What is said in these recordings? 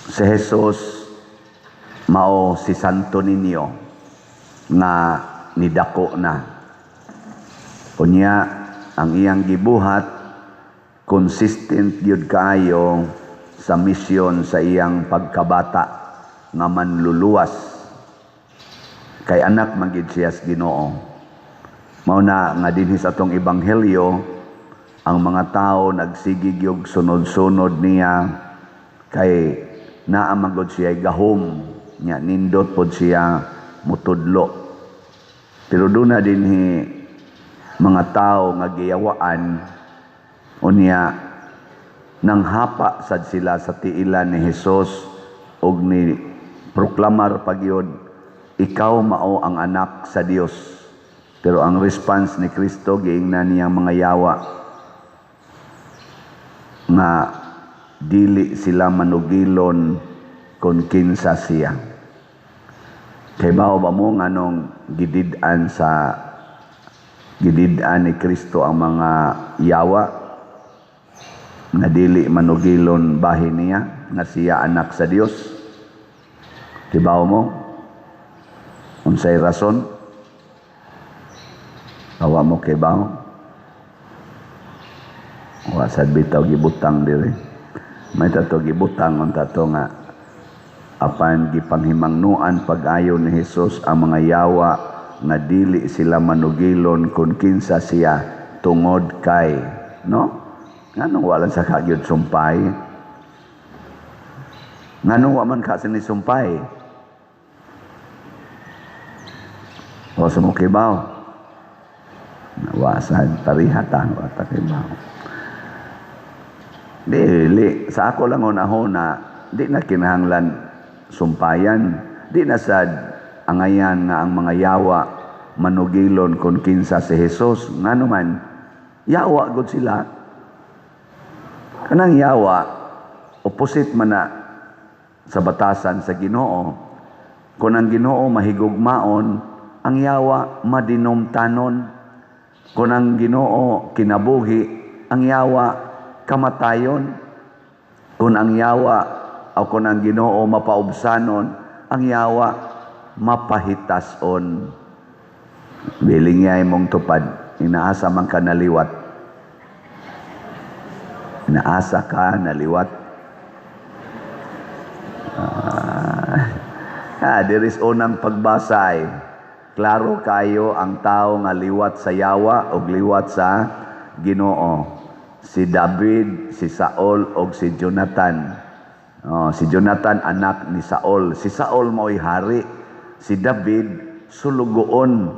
Si Jesus mao si Santo Niño nga nidako na. Unya ang iyang gibuhat, consistent gyud kaayo sa misyon sa iyang pagkabata nga manluluwas. Kay anak man gyud siya sa Ginoo. Mao na nga dinhi sa atong ebanghelyo, ang mga tao nagsige gyud sunod-sunod niya kay naa man gud siya gahom nya, nindot pod siya mutudlo. Pero duna dinhi mga tao nga giyawaan, unya nanghapa sad sila sa tiilan ni Hesus og ni proklamar pagyud, "Ikaw mao ang anak sa Dios." Pero ang response ni Kristo, giingnan niya mga yawa nga dili sila manugilon kung kinsa siya. Kay bao ba mo nganong gidid-an ni Kristo ang mga yawa nga dili manugilon bahin niya nga siya anak sa Dios? Kibaw mo? Unsay rason? Awa mo kibaw? Wa sad bitaw gibutang diri. May tato gibutang unta to nga apan gipanghimangnuan pag-ayo ni Hesus ang mga yawa nga dili sila manugilon kung kinsa siya tungod kay, no, nganong wala sa kagyud sumpay? Nganong wa man ka sini sumpay? O sa mo kibaw? Wa sad pareha ta, wa ta kibaw. Dili sa ako lang hunahuna, di na kinahanglan sumpayan, di na sad angayan nga ang mga yawa manugilon kung kinsa si Jesus. Ngano man, yawa gud sila. Kanang yawa, opposite man na sa batasan sa Ginoo. Kung ang Ginoo mahigugmaon, ang yawa madinumtanon. Kung ang Ginoo kinabuhi, ang yawa kamatayon. Kung ang yawa o kung ang Ginoo mapaubsanon, ang yawa mapahitason. Biling niya imong tupad, inaasa man ka naliwat. Inaasa ka naliwat. There is unang pagbasa ay klaro kayo ang tao nga liwat sa yawa o liwat sa Ginoo. Si David, si Saul og si Jonathan. Oh, si Jonathan anak ni Saul. Si Saul mao'y hari. Si David sulugoon,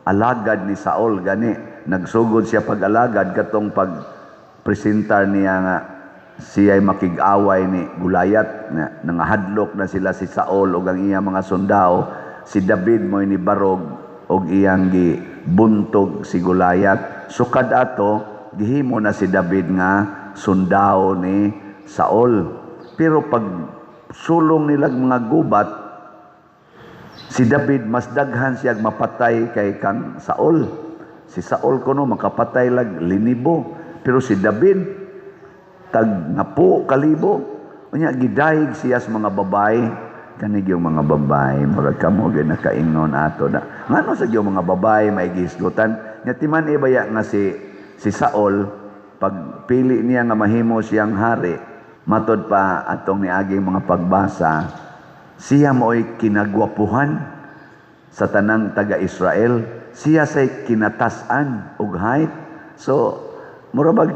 alagad ni Saul gani. Nagsugod siya pag-alagad katong pag presentar niya nga siya'y makig-away ni Gulayat na nangahadlok na sila si Saul ug ang iyang mga sundao. Si David mo'y nibarog og iyang gibuntog si Gulayat. Sukad ato, gihimo na si David nga sundao ni Saul. Pero pag sulong nilag mga gubat, si David mas daghan siya mapatay kay kang Saul. Si Saul kuno makapatay lag linibo, pero si David tag napo kalibo. Unya gidayeg siya sa mga babae. Kani gyud mga babae, murag kamo gyud nakaingon ato na. Ngano sa gyud mga babae may gihisgutan? Nya timan ibaya nga si Saul, pag pili niya nga mahimo siyang hari, matod pa atong niaging mga pagbasa, siya mo'y kinagwapuhan sa tanang taga-Israel. Siya say kinatasan ug height. So, mura bag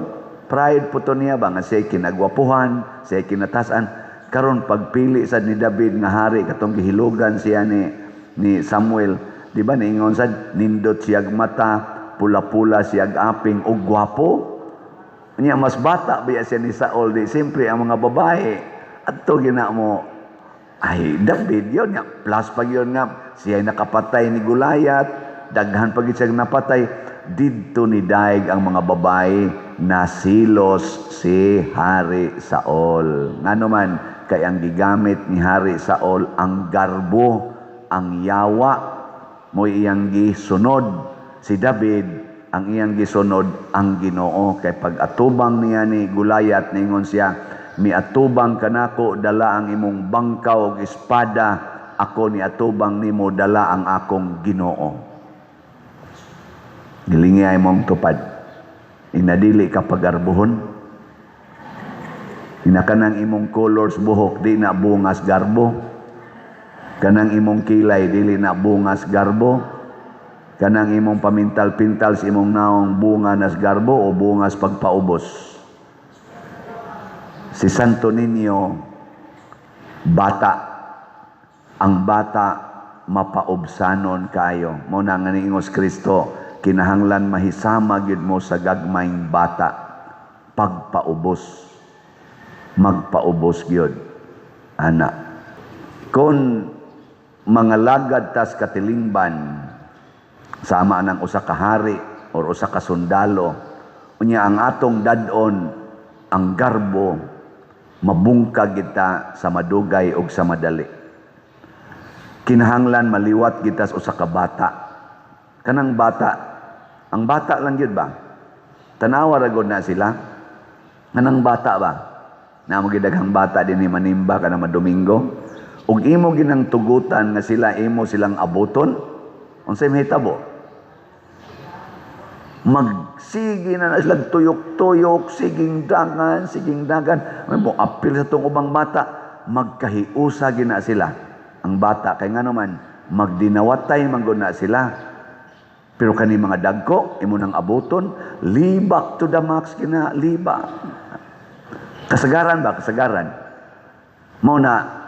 pride po to niya ba nga siya kinagwapuhan, siya kinatasan. Karon pagpili sad ni David nga hari katong gihilugan siya ni Samuel, di ba niingon sad nindot siyag mata, pula-pula siyag aping ug gwapo. Nya mas bata biya siya ni Saul, di siyempre ang mga babae adto gina mo, ay David yun nga, plus pag yun nga siya nakapatay ni Gulayat, daghan pag siya napatay. Didto ni daig ang mga babae, nasilos si Hari Saul. Ngano man, kay ang gigamit ni Hari Saul ang garbo, ang yawa mo'y iyang gisunod. Si David ang iyang gisunod ang Ginoo, kay pag atubang niya ni Gulayat, ningon siya, Miatubang kanako dala ang imong bangkaw ug espada, ako niatubang nimo dala ang akong Ginoo. Gilingi ay mong tupad. Inadili ka pagarbuhon. Ina kanang imong colors buhok di na bungas garbo. Kanang imong kilay dili na bungas garbo. Kanang imong pamintal-pintal sa imong naong bunga nas garbo o bungas pagpaubos. Si Santo Niño, bata. Ang bata mapaubsanon kayo. Mao na nga niingos Kristo, kinahanglan mahisama gyud mo sa gagmayng bata. Pagpaubos. Magpaubos gyud. Ana. Kung mga lagad tas katilingban, sama ng usa ka hari or usa ka sundalo, unya ang atong dad-on ang garbo, mabungkag kita sa madugay og sa madali. Kinahanglan maliwat kita sa usa ka bata. Kanang bata, ang bata lang gyud ba? Tanawa ra gud na sila. Kanang bata ba? Namo gyud daghang bata dinhi manimba kana Domingo. Ug imo ginang tugutan nga sila imo silang abuton, unsay mahitabo? Magsige na na sila tuyok-tuyok, siging dagan, siging dagan. May mo apil sa tong ubang bata, magkahiusa gina sila. Ang bata kay ngano man magdinawatay man gud na sila. Pero kani mga dagko, imo nang abuton, libak to the max kina, libak. Kasagaran ba? Kasagaran. Mao na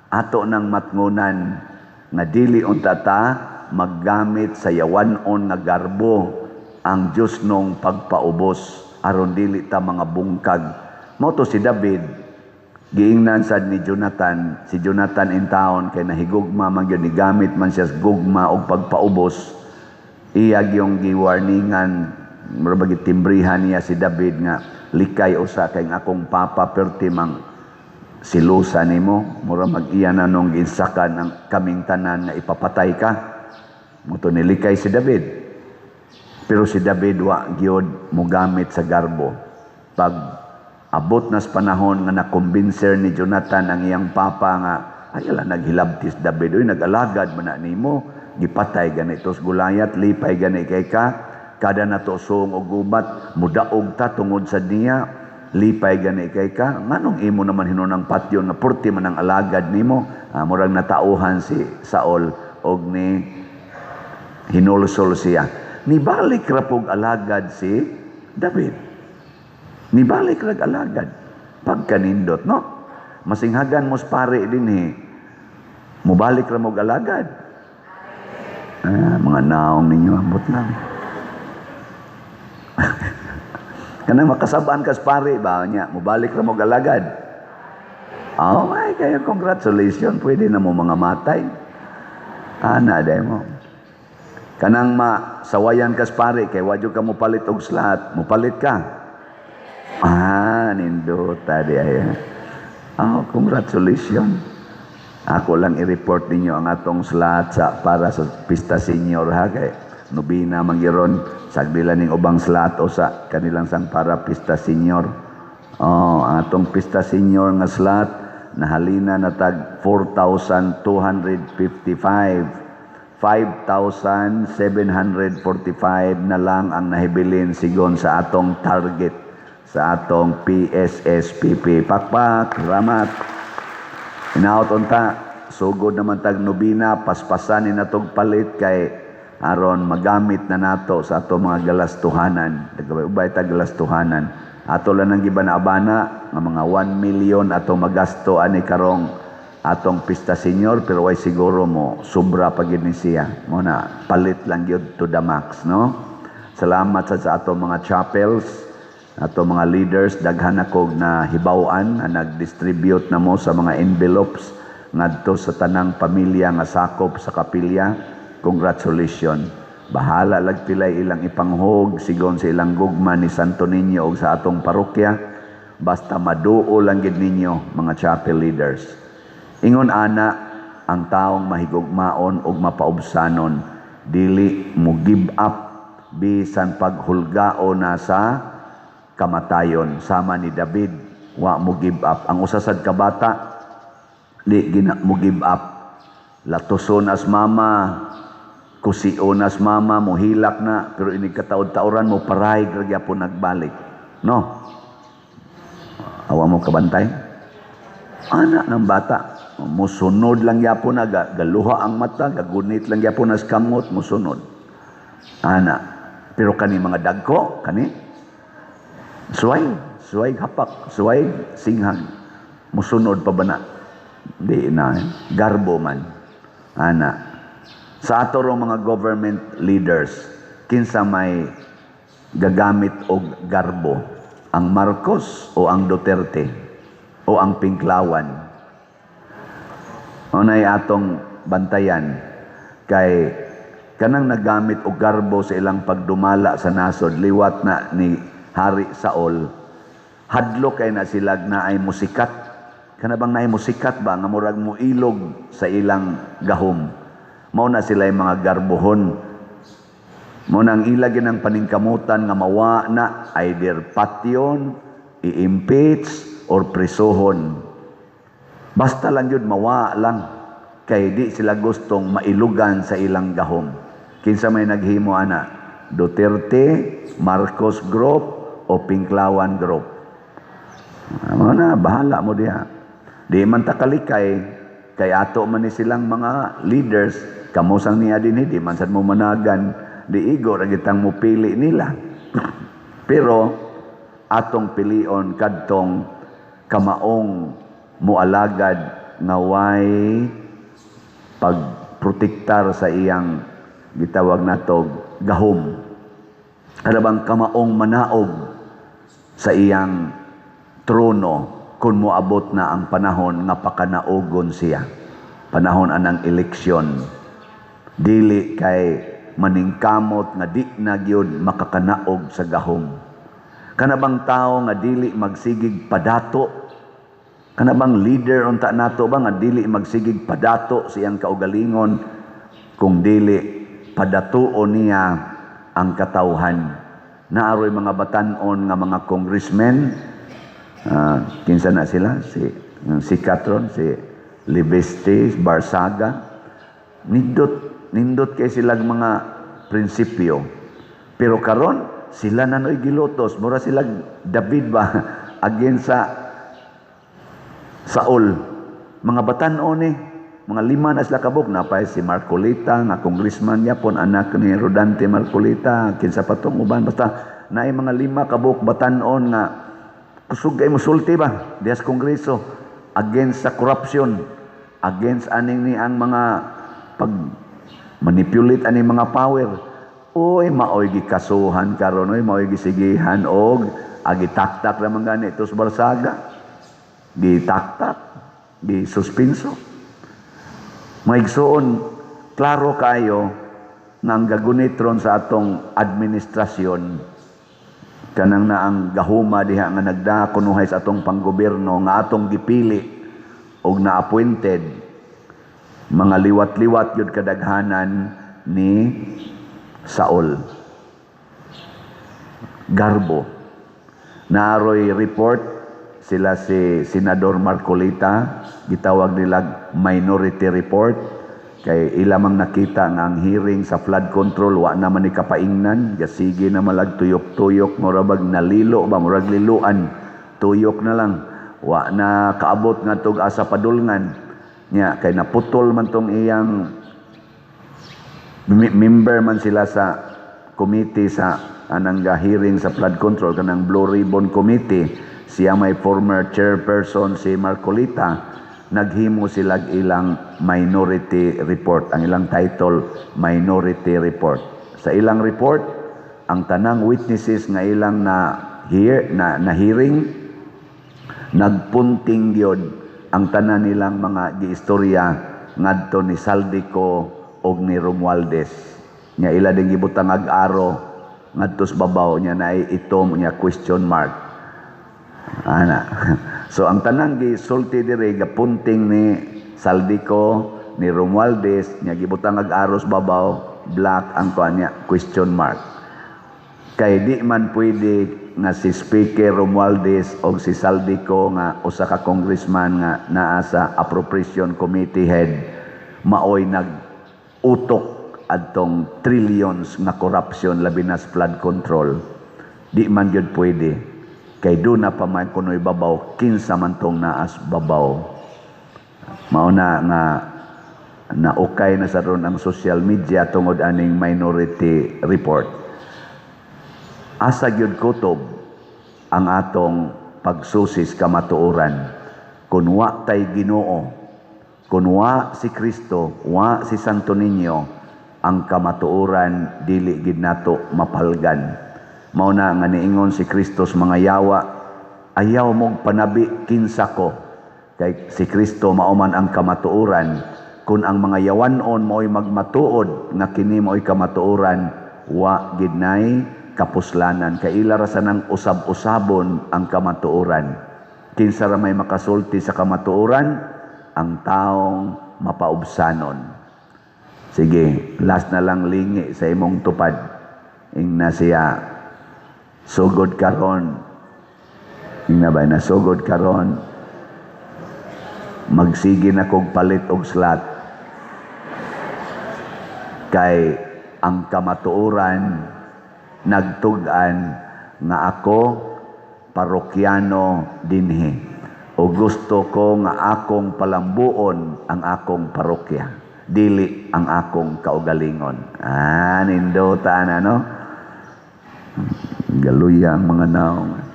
ato nang matngunan nga dili unta ta maggamit sa yawan-on nga garbo ang Diyos nung pagpaubos aron dili ta mga bungkag. Mao to si David, giingnan sad ni Jonathan, si Jonathan in town kay nahigugma man gyud, ni gamit man siya sa gugma og pagpaubos. Iya gyung giwarningan, mura ba gitimbrihan niya si David nga likay usa kay ang akong papa perti mang silusa nimo, mura mag-iya na nung ginsakan ang kaming tanan nga ipapatay ka. Mao to nilikay si David. Pero si David wa gyud mogamit sa garbo. Pag abot nas panahon nga nakumbinser ni Jonathan ang iyang papa nga ay ala naghilabtis David, uy, nag-alagad man na nimo, gipatay ganito sa Goliath, lipay gani kay ka, kada nato suong og gubat mudaog ta tungod sa niya, lipay gani kay ka, nganong imo naman hinunang patyon nga purti man ang alagad nimo? Ah, murag natauhan si Saul og ni hinulsol siya. Nibalik ra pog alagad si David. Nibalik rag alagad. Pagkanindot, no? Masinghagan mo pare dinhi. Mubalik ra mo alagad. Ah, mga naong ninyo, ambot lang. Kanang makasabaan kas pare ba niya, mubalik ra mo alagad. Oh my, kaya congratulations, pwede na mo mga matay. Ana, day mo. Kanang ma sawayan kas pare kay wadyo ka mo palit og slot, mupalit ka. Ah, nindota di ay. Oh, congratulations. Ako lang i-report ninyo ang atong slot sa para sa Pista Senior ha, kay nobina man giron, sagdila ning ubang slot o sa kanilang sang para Pista Senior. Oh, ang atong Pista Senior nga slot nahalina na tag 4,255. 5,745 na lang ang nahibilin sigon sa atong target sa atong PSSPP. Pakpak, ramat. Inaot unta, sugod naman tag nobina, paspasan ni natog palit kay aron magamit na nato sa ato mga galastuhanan. Ubay tag galastuhanan. Ato lang ang giba na abana nga mga 1 million ato magasto ani karong atong Pista Senior, pero way siguro mo sobra pa gyud ni siya. Mo na palit lang gyud to the max, no? Salamat sa atong mga chapels, ato mga leaders, daghan ako na hibaw-an na nag-distribute na mo sa mga envelopes ngadto sa tanang pamilya nga sakop sa kapilya. Congratulations. Bahala lag pilay ilang ipanghog sigon sa ilang gugma ni Santo Niño og sa atong parokya. Basta maduo lang gid ninyo mga chapel leaders. Ingon ana ang taong mahigugmaon ug mapaubsanon, dili mo give up bisan paghulgao na sa kamatayon, sama ni David. Wa mo give up. Ang usa sad ka bata, di gina mo give up. Latuson as mama, kusion as mama, mohilak na, pero inig kataod-taoran mo paray ra gyapon nagbalik. No? Awa mo kabantay? Ana ng bata, musunod lang gyapon na, galuha ang mata, gagunit lang gyapon as kamot, musunod. Ana. Pero kani mga dagko, kani, suway, suway hapak, suway singhag, musunod pa ba na? Di na, eh. Garbo man. Ana. Sa ato rong mga government leaders, kinsa may gagamit og garbo? Ang Marcos o ang Duterte o ang Pinklawan? Unay atong bantayan kay kanang nagamit og garbo sa ilang pagdumala sa nasod, liwat na ni Hari Saul, hadlok kay na sila na ay musikat. Kana bang naay musikat ba nga murag muilog sa ilang gahom? Mao na sila yung mga garbohon. Mao na ang ila ginang paningkamutan nga mawa na, either patyon, i-impeach or presohon. Basta lang yun, mawa lang. Kay di sila gustong mailugan sa ilang gahom. Kinsa may naghimo ana? Duterte, Marcos Group o Pinklawan Group? Mao na, bahala mo diha. Di man ta kalikay, kay ato man ni silang mga leaders, kamo sang niya din, di man sad mo managan, di igo ra gitang mo pili nila. Pero atong pilion kadtong kamaong mualagad nga way pagprotektar sa iyang gitawag natog gahom. Kada bang kamaong manaog sa iyang trono kung moabot na ang panahon nga pakanaogon siya. Panahon anang eleksyon. Dili kay maningkamot nga di na gyud makakanaog sa gahom. Kana bang tao nga dili magsigig padato? Kana bang leader unta nato ba nga dili magsigig padato sa iyang kaugalingon kung dili padatuon niya ang katawhan? Naaroy mga batan-on nga mga congressmen, kinsa na sila? Si Catron, si Leviste, Barsaga. Nindot, nindot kay silang mga prinsipyo. Pero karon sila na no'y gilutos. Mura sila David ba against sa Saul. Mga batan-on eh. Mga lima na sila kabuk. Napay si Marcoleta, nga congressman yapon, anak ni Rodante Marcoleta, kinsa pa tong uban. Basta naay mga lima kabuk batan-on nga kusog kay musulti ba dias kongreso against sa corruption, against aning ni ang mga pag manipulate ani mga power. Oy, maoy gikasuhan karon, oy, maoy gisigihan og agitaktak raman gani tos Barsaga, gitaktak, gisuspinso. Mga igsuon, klaro kayo nga ang gagunit ron sa atong administrasyon, kanang na ang gahuma diha nga nagdaa kunuhay sa atong panggobyerno nga atong gipili og na-appointed, mga liwat-liwat yun kadaghanan ni Saul. Garbo. Naaroy report sila si Senador Marcoleta, gitawag nila minority report, kay ila mang nakita nga ang hearing sa flood control wa naman ni kapaingnan, gasige na malag tuyok-tuyok, murag nalilo ba, murag liluan, tuyok na lang, wa na kaabot nga tug asa padulngan nya kay naputol man tong iyang member man sila sa committee sa anang hearing sa flood control, kanang Blue Ribbon Committee. Siya may former chairperson si Marcoleta. Naghimo sila ilang minority report. Ang ilang title, minority report. Sa ilang report, ang tanang witnesses nga ilang na hear na hearing, nagpunting gyud ang tanan nilang mga giistorya ngadto ni Zaldy Co og ni Romualdez. Nya ila din gibutang ag aro ngadto sa babaw nya naay itom nya question mark. Ana. So ang tanang gisulti diri gapunting ni Zaldy Co, ni Romualdez, nya gibutang ag aro sa babaw, black ang kuan niya, question mark. Kay di man pwede nga si Speaker Romualdez og si Zaldy Co nga usa ka congressman nga naa sa Appropriation Committee head maoy nag-utok adtong trillions nga corruption, labi na sa flood control? Di man gyud pwede kay duna pa man kunoy babaw. Kinsa man tong naas babaw? Mao na nga naukay na sa ron ang social media tungod aning Minority Report. Asa gyud kutob ang atong pagsusis kamatuoran kun wa tay Ginoo, kun wa si Kristo, wa si Santo Niño? Ang kamatuoran dili gid nato mapalgan. Mao na nga niingon si Kristo sa mga yawa, "Ayaw mong panabi kinsa ko," kay si Kristo mao man ang kamatuoran. Kung ang mga yawanon mo'y magmatuod nga kini mo'y kamatuoran, wa gid nay kapuslanan kay ila ra sanang usab-usabon ang kamatuoran. Kinsa ra may makasulti sa kamatuoran? Ang taong mapaubsanon. Sige, last na lang, lingi sa imong tupad. Ingna siya, "Sugod karon." Ingna ba na, "Sugod karon, magsige na kog palit og slot." Kay ang kamatuoran nagtug-an nga ako parokyano dinhi. O gusto ko nga akong palambuon ang akong parokya, dili ang akong kaugalingon. Ah, nindota na, no? Galuya ang mga naong.